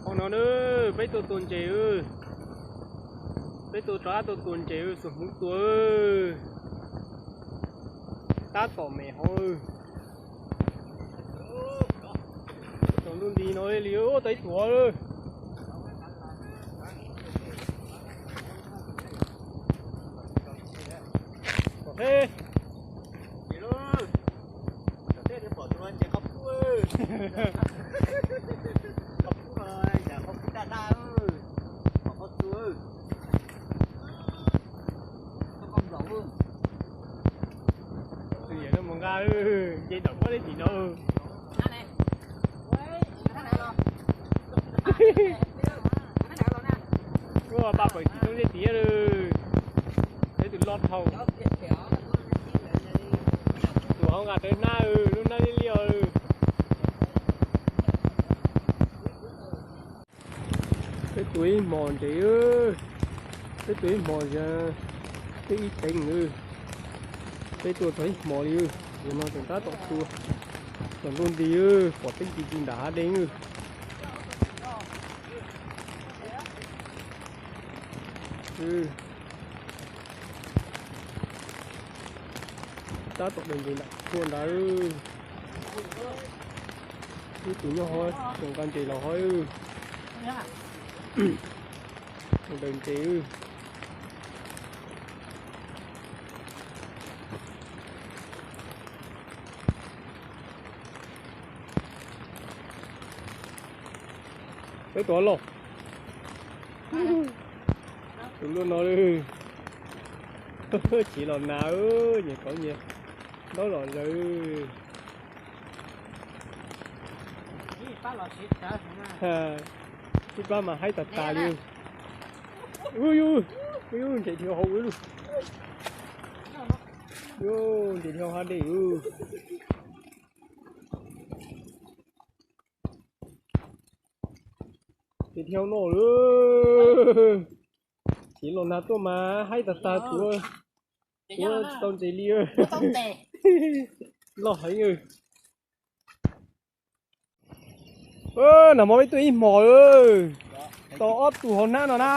Hmo no na, peb tuaj tua ntses, peb tuaj rov qab tuaj tua ntses, xuas hmuv tua, tab tom me hov. Tsaus ntuj nti no li, tau ib tug. Tus yawm no mus nqa, nce tom pob zeb tim no. Ua paj pawg tim toob zeb tiag lawm. Peb tus loj dhau. Tus hauv nqa rawv hnab, lub hnab liab liab. Peb tua ib hmos ntses, peb tua ib hmos, twb ib teev. Peb tua tau ib hmos li, yog no tseem tab tom tua. Tsaus ntuj nti, pom teeb ci ci nram hav dej. Tab tom daws ntses nram tsua ntawd. Ib tug nyob hov tseem nqa ntses los hov. Daws ntses. Peb tus loj, tus loj no, tsis los nas, nyias kauv nyias ntaub los zaws. Ib pab mas haib tas tas li. Ub, ub, ntses dhia hauv ub. Ub, ntses dhia hauv hav dej ub. Ntses dhia hauv no lawm. Tsis los nag tuaj mas haib tas tas, tuav tsis tau ntses li. Loj heev. Nag hmo peb tuaj ib hmos, tau ob tug hauv hnab no na.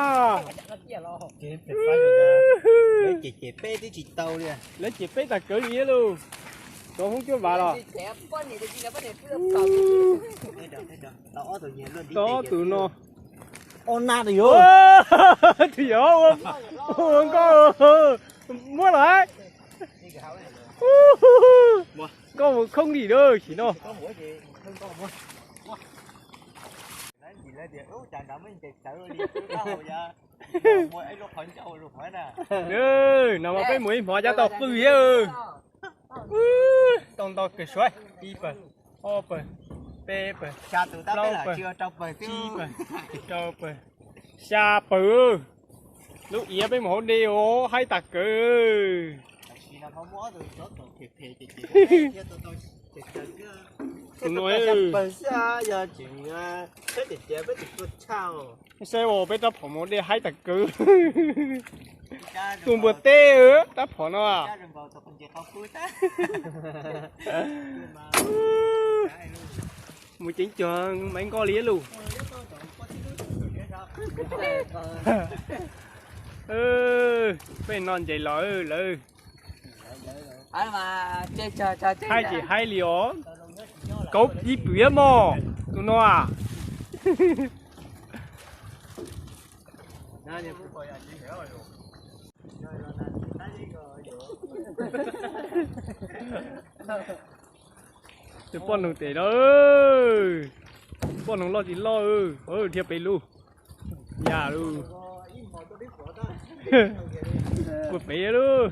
Lawv cem peb tag kawv li lauj. Cov hoob cuab vas los. Tau ob tug no. Tus yawg ua nkauj, muab los. Nkauj mus khoob li lawm sim no. Nag hmo peb mus ib hmos cov tau qw thiab. Tau ntau kawg suav, ib pawg, ob pawg, peb pawg, plaub pawg, tsib pawg, rau pawg, xya pawg. Lub iav peb mus hauv dej os, haib tas kawg. Tus no, saib os, peb rab phom mus dej haib tas kawg. Tus npua teb, rab phom no. Mus ceev cuag Maiv Nkoj li lauj. Peb no ntses los lawm. Haib tsis haib li os. Kauv ib pwm mog tus no a. Tus poj noog tes na, poj noog loj tsis loj, dhia pem lug, yam lug, puag pem lug.